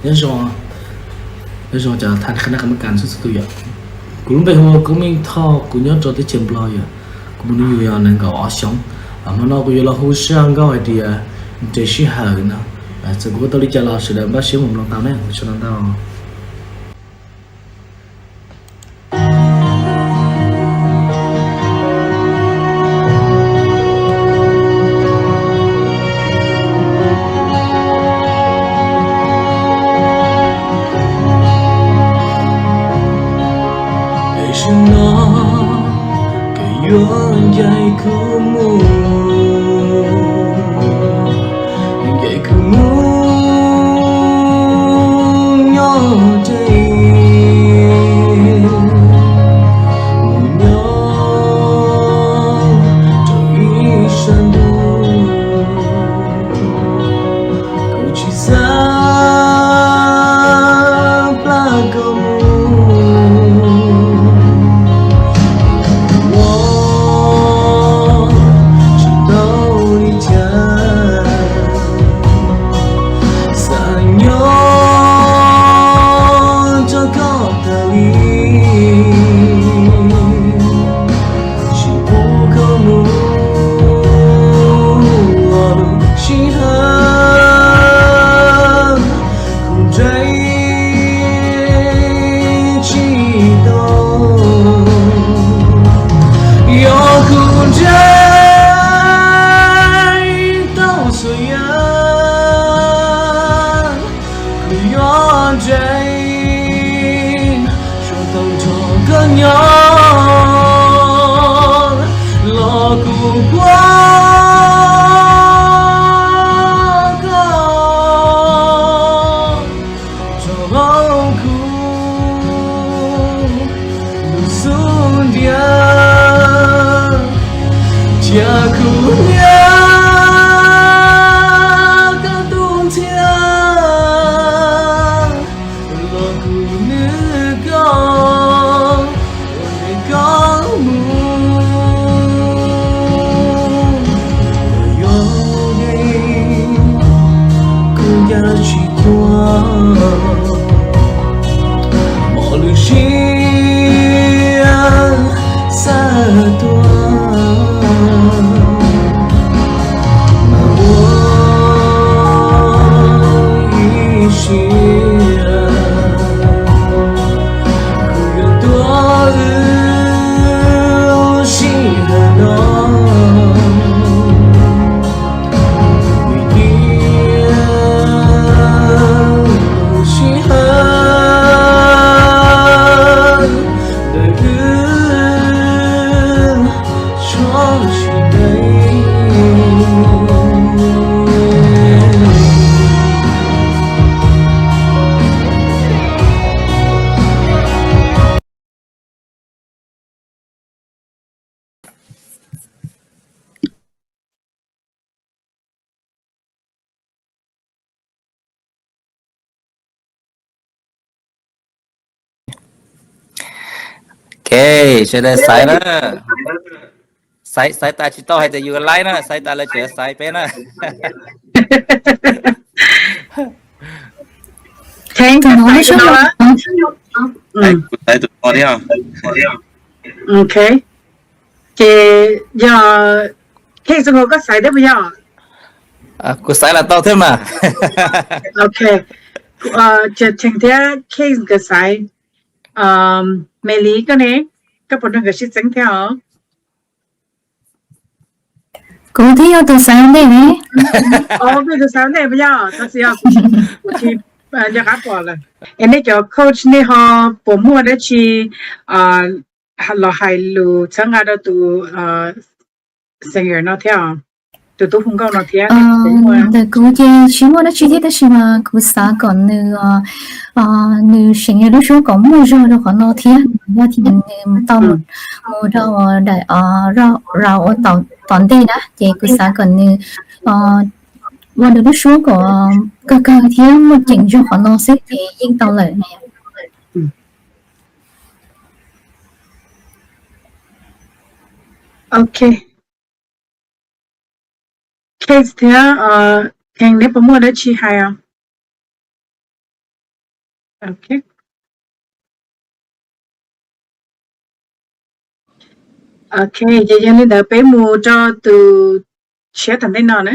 Nyob zoo, nyob zoo cov thaj qhab nab qhab kas xub xub tus yom. Kuv lub npe hu ua Koob Meej Thoj, kuv nyob rau teb chaws Nplog yom. Kuv muaj hnub nyoog yog nees nkaum ob xyoos. Hmo no kuv yuav los hu zaj nkauj hais tias nres sij hawm no. Txawm kuv ua tau li cas los sawv daws npaj siab mus mloog tau ne, ua tsaug ntau ntau. Peb sawv no koj yuav ncaim kuv mus, ncaim kuv mus nyob deb, mus nyob rau ib sab ntuj. Kuv tsis xav plab koj mus, ua tsis tau li cas, xav nyob rau koj tas li. Tsis pub koj mus, sij hawm kuv nres tsis tau. Yog kuv nres tau txhua yam, kuv yuav nres tsuas tau nrog koj nyob los kuv kuaj koj rau hauv kuv lub xub ntiag, cia kuv niam koj tu ntxhias los kuv nws koj ua nres koj mus. Yog li kuv yam tsis cuag mos lwm siab xa tuaj, mas ua ib siab kuv yuav tuaj wb sij hawm no. Vim tias sij hawm ntawm wb tshua tsis ntev. Ok, sawv daws xaiv na. Xaiv, xaiv tas tsis tau hais tias yus laib na, xaiv tas lawv tseem xaiv peb na. Kuv xaiv tus no thiab. Ok, ces yog Kheej zoo nkaus koj xaiv thiab puas yog? Kuv xaiv los tau thiab mas. Ok, Cheem thiab Kheej nkawd xaiv. Meli koj ne, koj puas nrog nkawd sib txeeb thiab os? Kuv thiaj yog tus xaiv ua ntej ne. Kuv tus xaiv ua ntej puas yog? Tab sis kuv tsis nco qab pom lawm. Es nej cov coach nej ho puas muaj dab tsi los hais lus txhawb nqa rau tus singer no thiab, tus tub hu nkauj no thiab? Ntawm kuv ces tsis muaj dab tsi thiab, tab sis mas kuv xav kom nws, nws seem yog lub suab kom muaj zog rau qhov no thiab, yog tias nws tau mus rau daim rau ua tom ntej na, ces kuv xav kom nws ua nws lub suab kom kawg kawg thiab muaj ceem zog qhov no xwb ces yeej tau lawm na. Ok, Kheej thiab Kheej, neb puas muaj dab tsi hais os? Ok, ok, ces yog li ntawd peb mus rau tus tshiab tom ntej no na.